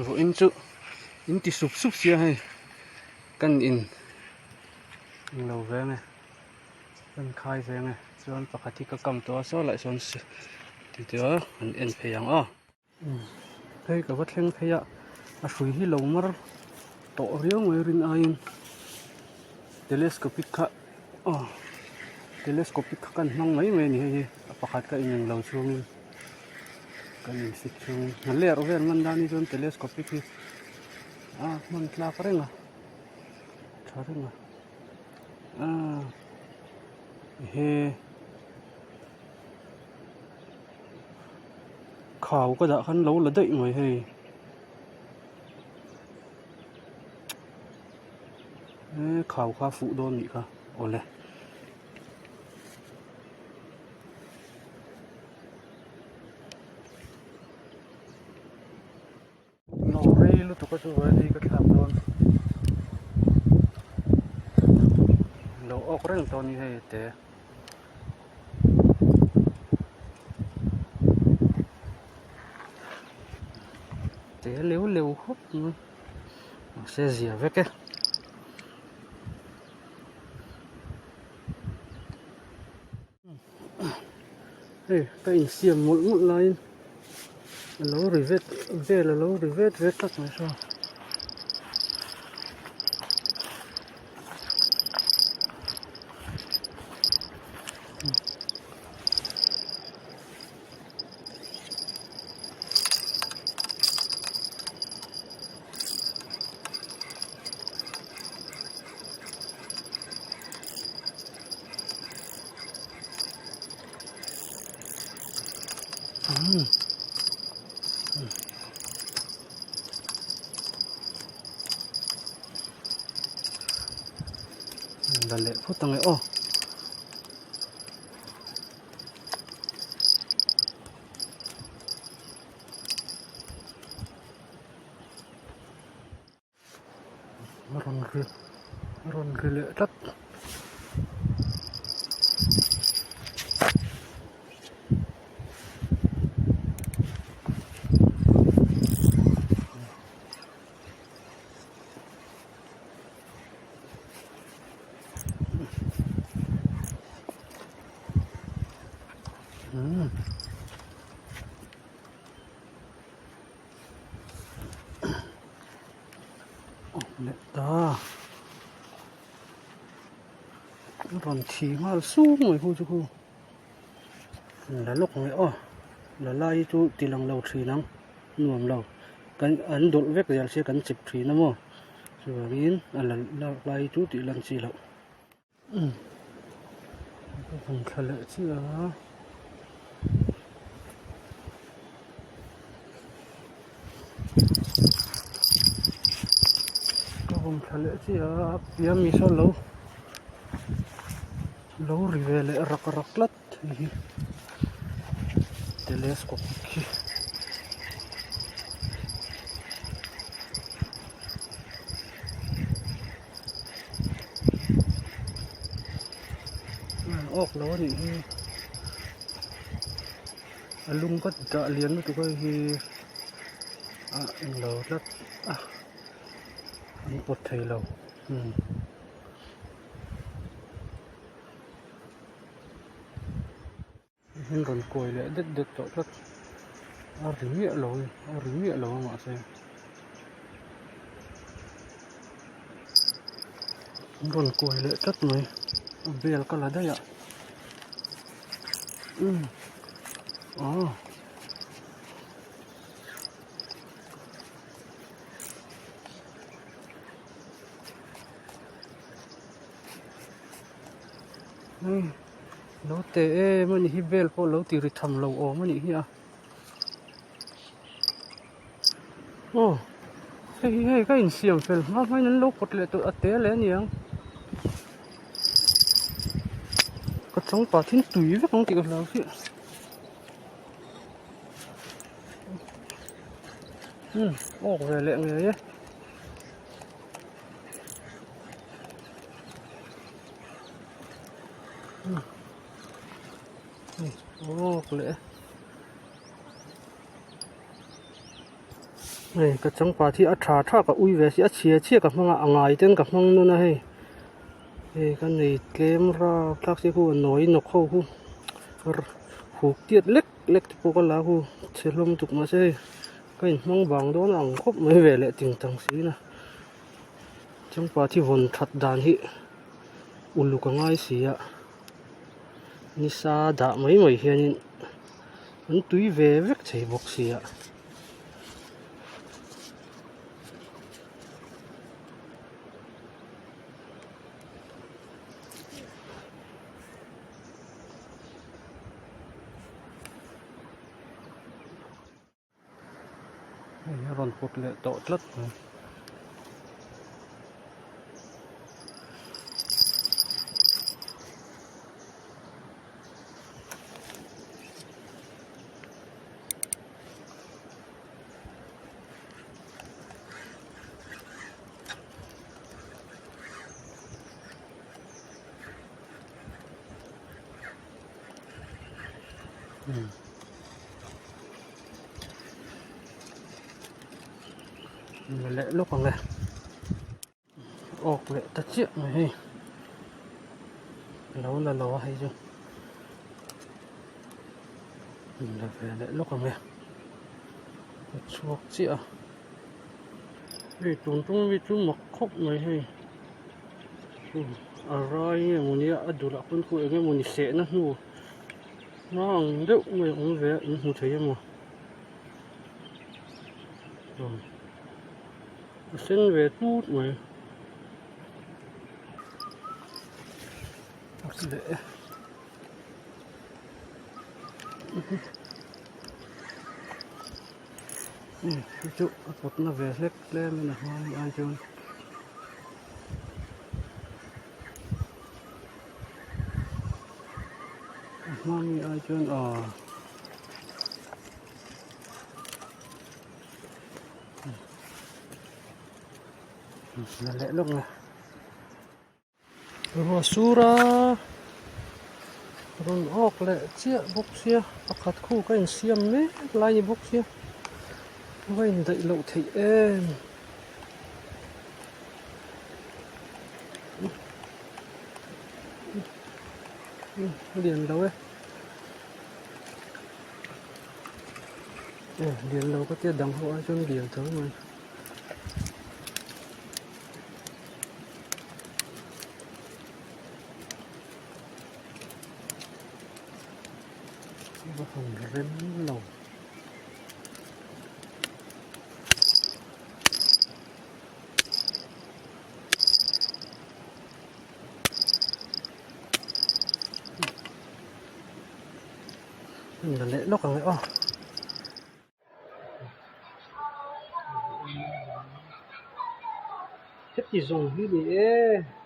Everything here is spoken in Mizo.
Vawiin chu in ti sup sup sia hei kan in englo veng e kan khai veng e chuan pakhat hi ka kam tawh a saw lai sawn ti tih a an en phei ang aw. Hei ka va thleng phei a a hrui hi lo mar tawh riau mai rin aiin telescopic kha aw telescopic kha kan hmang mai mai a ni hei hi a pakhat kha ineng lo chungin kan in fit chungin a ler vel man dan hi chuan telescopic hi a hman tlak reng a tha reng a aaa he. Khau ka dah khan lo la daih mai hei e khau kha fuh dawn nih kha awle. Lo rei lutuk a chu hei ka thlak dawn lo awk reng tawh a ni hei te. Te leu leu khawp mai mahse zia vek e. Hei ka insiam mawlh mawlh laiin a lo ri vet vel a lo ri vet vet tlat mai saw. La leh phawt ang e aw. A rawn ri a rawn ri leh tlat. Awm leh ta a rawn thi nghal sung mai khu chu khu la lawk mai aw la lai hi chu ti lang lo thin ang nuam lo kan an dawlh vek zel sia kan chep thin a maw chuvangin a la lak lai hi chu tih lan chi loh. Ka vawng thla leh chiah a. Ka vawng thla leh chiah a piah ami sawn lo lo ri ve leh rak rak tlat hei hi telescope khi. Awk lo a nih hi a lung ka dah lian lutuk a hi a englo tlat a an pawt thei lo umm. Heng rawn kawi leh det det tawh tlat a ri miah lo a ri miah lo a mahse an rawn kawi leh tlat mai a bel ka la daih a umm aw. Lo teh em a nih hi bel pawh lo ti ri tham lo awm a nih hi a aw hei hi hei ka insiam fel hma hma in an lo pawt leh tawh a te leh a niang ka changpa thin tui vek ang tih ka hlau chiah umm awk ve leh ngei e. Awk leh. Hei ka changpat hi a tha tha ka ui ve si a chhia chhia ka hmang a a ngai ten ka hmang nawn a hei hei ka nei tlem rap thlak si khu a nawi nawk ho khu huk tiat lek lek te pawh ka la khu chhe hlawm tuk mahse hei ka inhmang vang dawn a ang khawp mai ve leh ting tang si na changpat hi vawn that dan hi uluk a ngai si a nisa dah mai mai hianin an tui ve vek thei bawk si a. Hei a rawn pawt leh tawh tlat mai. La leh lawk ang e awk leh ta chiah mai hei lo la lo a hei chu la ve leh lawk ang e a chhuak chiah a hei tun tum ami chu mak khawp mai hei a rai nge maw nia a dulah pawn khu eng emaw ni sehna hnu hma ang deuh mai a awm ve a in hmu thei emaw a sen ve tut mai leh e. Hei chu a pawtna ve hlek tlem in a hma ni ai chuan a hma mi ai chuan aw la leh lawk nge. Ruah sur a rawn awk leh chiah bawk sia pakhat khu ka insiam mek lai ni bawk sia va indaih loh theih em a lian lo e lian lo ka tia dang ho ai chuan lian tho mai. Va han rem lo. La leh lawk ang e aw. Heti zawng hi ni e.